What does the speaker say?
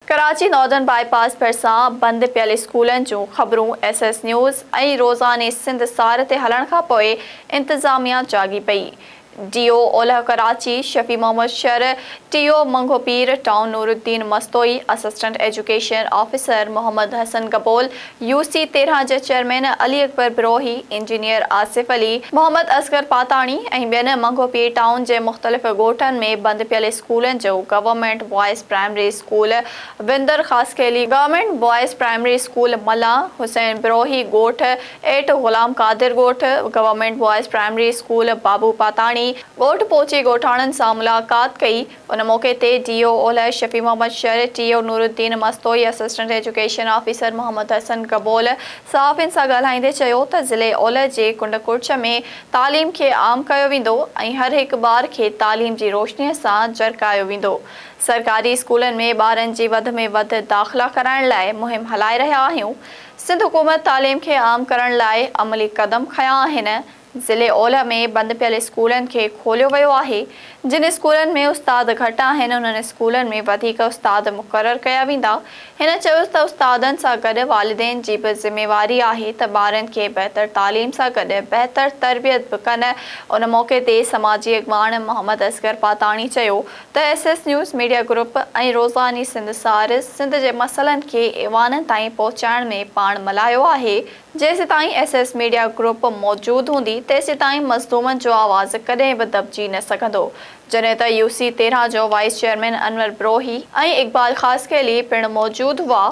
Karachi northern باء پاس ڀرسان بند پيل اسڪولن جون خبرون ايس ايس نيوز ۽ روزاني سنڌ سار تي هلڻ کانپوء انتظاميا جاڳي پئي. ڊي او اولهه Karachi Shafi Muhammad Shar, T O Manghopir town Nooruddin Mastoi, assistant education officer Muhammad Hassan Gabol, U C 13 جي chairman Ali Akbar Brohi, engineer Asif Ali, Muhammad Asghar Patani ۽ ٻين منگهوپير ٽائون جي مختلف ڳوٺن ۾ بند پيل اسڪولن جو گورنمينٽ بوائز پرائمري اسڪول وندر Khaskheli, government boys primary school Mallah Hussain Brohi ڳوٺ ايٽ غلام قادر ڳوٺ، گورنمينٽ بوائز پرائمري اسڪول بابو پاتاڻي ڳوٺ پهچي ڳوٺاڻن سان ملاقات ڪئي. ان موقعي تي ڊي او اولهه Shafi Muhammad Shar, T O Nooruddin Mastoi, assistant education officer Muhammad Hassan Gabol صحافين سان ڳالهائيندي چيو ته ضلعي اولهه جي ڪنڊ ڪڙڇ ۾ تعليم کي عام ڪيو ويندو ۽ هر هڪ ٻار کي تعليم جي روشني سان جرڪايو ويندو، سرڪاري اسڪولن ۾ ٻارن جي وڌ ۾ وڌ داخلا ڪرائڻ لاء مهم هلائي رهيا آهيون، سنڌ حڪومت تعليم کي عام ڪرڻ لاء عملي قدم کنيا آهن، ضلعي اولهه ۾ بند پيل اسڪولن کي کوليو ويو آهي، جن اسڪولن ۾ استاد گهٽ آهن انهن اسڪولن ۾ وڌيڪ استاد مقرر ڪيا ويندا، هن چيو ته استادن سان گڏ والدين جي به ذميواري آهي ته ٻارن کي بهتر تعليم سان گڏ بهتر تربيت به ڪن، ان موقعي تي سماجي اڳواڻ محمد اصغر پاتاڻي چيو ته S S news media group ۽ روزاني سنڌ سار سنڌ جي مسئلن کي ايوانن تائين پهچائڻ ۾ پاڻ ملهايو آهي، جيسيتائين ايس ايس ميڊيا گروپ موجود هوندي تيسيتائين مظلومن جو آواز ڪڏهن به دٻجي نه سگهندو. جڏهن ته يو سي 13 جو وائيس چيئرمين انور بروهي ۽ اقبال خاصخيلي پڻ موجود هئا.